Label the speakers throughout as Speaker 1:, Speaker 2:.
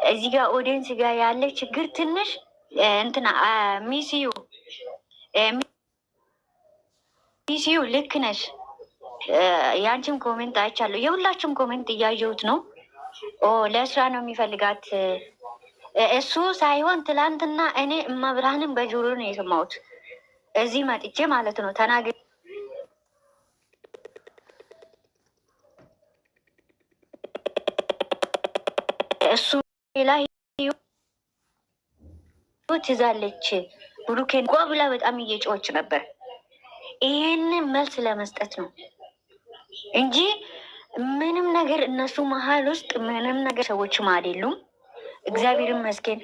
Speaker 1: እዚህ ጋር audience ጋር ያለ ችግር ትንሽ እንትና ሚስዩ ሚስዩ ልክ ነሽ። የአንቺም comment አይቻለሁ። የሁላችሁም comment እያየሁት ነው። ለስራ ነው የሚፈልጋት እሱ ሳይሆን ትላንትና እኔ እመብርሃንን በጆሮ ነው የሰማሁት። እዚህ መጥቼ ማለት ነው ተናግሬ እሱ ሌላ ህይወት ይዛለች ብሩኬን ጓ ብላ በጣም እየጮኸች ነበር። ይሄንን መልስ ለመስጠት ነው እንጂ ምንም ነገር እነሱ መሀል ውስጥ ምንም ነገር ሰዎችም አይደሉም። እግዚአብሔር ይመስገን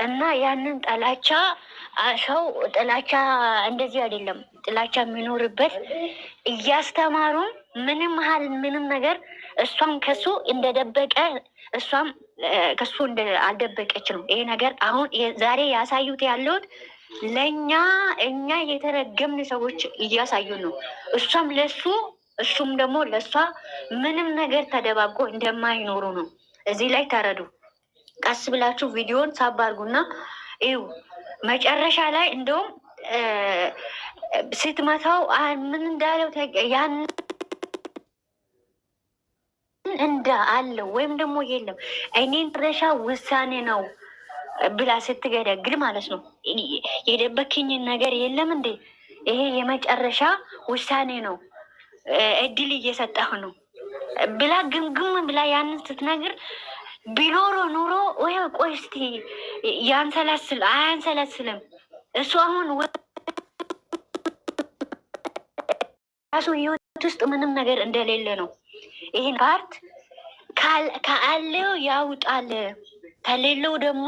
Speaker 1: እና ያንን ጥላቻ ሰው ጥላቻ እንደዚህ አይደለም። ጥላቻ የሚኖርበት እያስተማሩም ምንም መሀል ምንም ነገር እሷም ከሱ እንደደበቀ እሷም ከሱ አልደበቀች ነው። ይሄ ነገር አሁን ዛሬ ያሳዩት ያለሁት ለእኛ እኛ የተረገምን ሰዎች እያሳዩ ነው። እሷም ለሱ እሱም ደግሞ ለእሷ ምንም ነገር ተደባብቆ እንደማይኖሩ ነው። እዚህ ላይ ተረዱ። ቀስ ብላችሁ ቪዲዮን ሳብ አድርጉና እዩ። መጨረሻ ላይ እንደውም ስትመታው ምን እንዳለው ያን እንደ አለው ወይም ደግሞ የለም እኔን መጨረሻ ውሳኔ ነው ብላ ስትገደግል ማለት ነው። የደበክኝን ነገር የለም እንዴ? ይሄ የመጨረሻ ውሳኔ ነው፣ እድል እየሰጠህ ነው ብላ ግምግም ብላ ያንን ስትነግር ቢኖሮ ኑሮ ወይ ቆይ እስቲ ያንሰላስል አያንሰላስልም። እሱ አሁን ራሱ ህይወት ውስጥ ምንም ነገር እንደሌለ ነው። ይህን part ከአለው ያውጣል፣ ከሌለው ደግሞ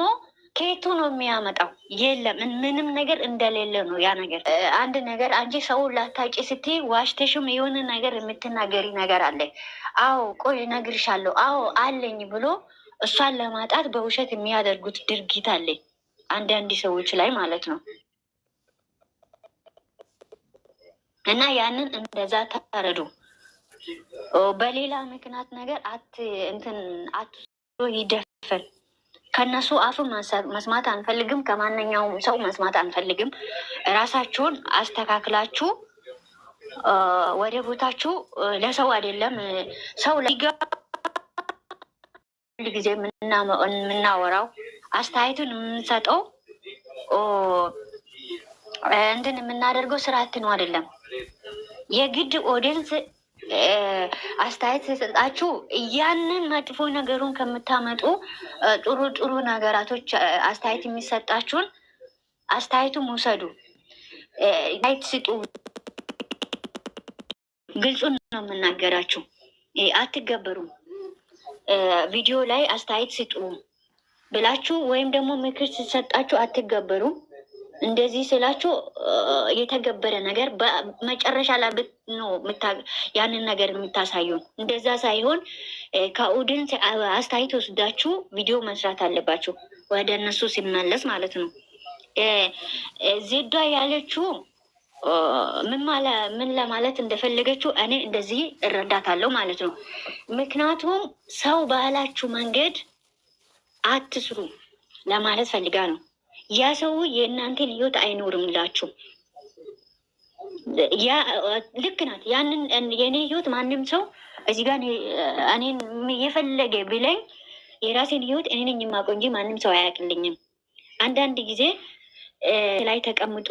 Speaker 1: ከየቱ ነው የሚያመጣው? የለም ምንም ነገር እንደሌለ ነው ያ ነገር። አንድ ነገር አንቺ ሰው ላታጭ ስትይ ዋሽተሽም የሆነ ነገር የምትናገሪ ነገር አለ። አዎ ቆይ እነግርሻለሁ፣ አዎ አለኝ ብሎ እሷን ለማጣት በውሸት የሚያደርጉት ድርጊት አለ አንዳንድ ሰዎች ላይ ማለት ነው። እና ያንን እንደዛ ተረዱ። በሌላ ምክንያት ነገር አት እንትን አት ይደፈን ከነሱ አፍ መስማት አንፈልግም። ከማንኛውም ሰው መስማት አንፈልግም። ራሳችሁን አስተካክላችሁ ወደ ቦታችሁ። ለሰው አይደለም ሰው ጊዜ የምናወራው አስተያየቱን የምንሰጠው እንትን የምናደርገው ስርዓት ነው አይደለም። የግድ audience አስተያየት ሲሰጣችሁ ያንን መጥፎ ነገሩን ከምታመጡ ጥሩ ጥሩ ነገራቶች አስተያየት የሚሰጣችሁን አስተያየቱን ውሰዱ፣ አስተያየት ስጡ። ግልጹን ነው የምናገራችሁ። አትገበሩም። ቪዲዮ ላይ አስተያየት ስጡ ብላችሁ ወይም ደግሞ ምክር ሲሰጣችሁ አትገበሩም። እንደዚህ ስላችሁ የተገበረ ነገር መጨረሻ ላይ ነው ያንን ነገር የምታሳዩን። እንደዛ ሳይሆን ከ audience አስተያየት ወስዳችሁ ቪዲዮ መስራት አለባችሁ፣ ወደ እነሱ ሲመለስ ማለት ነው። ዜዷ ያለችው ምን ለማለት እንደፈለገችው እኔ እንደዚህ እረዳታለሁ ማለት ነው። ምክንያቱም ሰው ባላችሁ መንገድ አትስሩ ለማለት ፈልጋ ነው። ያ ሰው የእናንተን ህይወት አይኖርምላችሁ። ያ ልክ ናት። ያንን የኔ ህይወት ማንም ሰው እዚህ ጋር እኔን የፈለገ ብለኝ የራሴን ህይወት እኔ ነኝ የማውቀው እንጂ ማንም ሰው አያውቅልኝም። አንዳንድ ጊዜ ላይ ተቀምጦ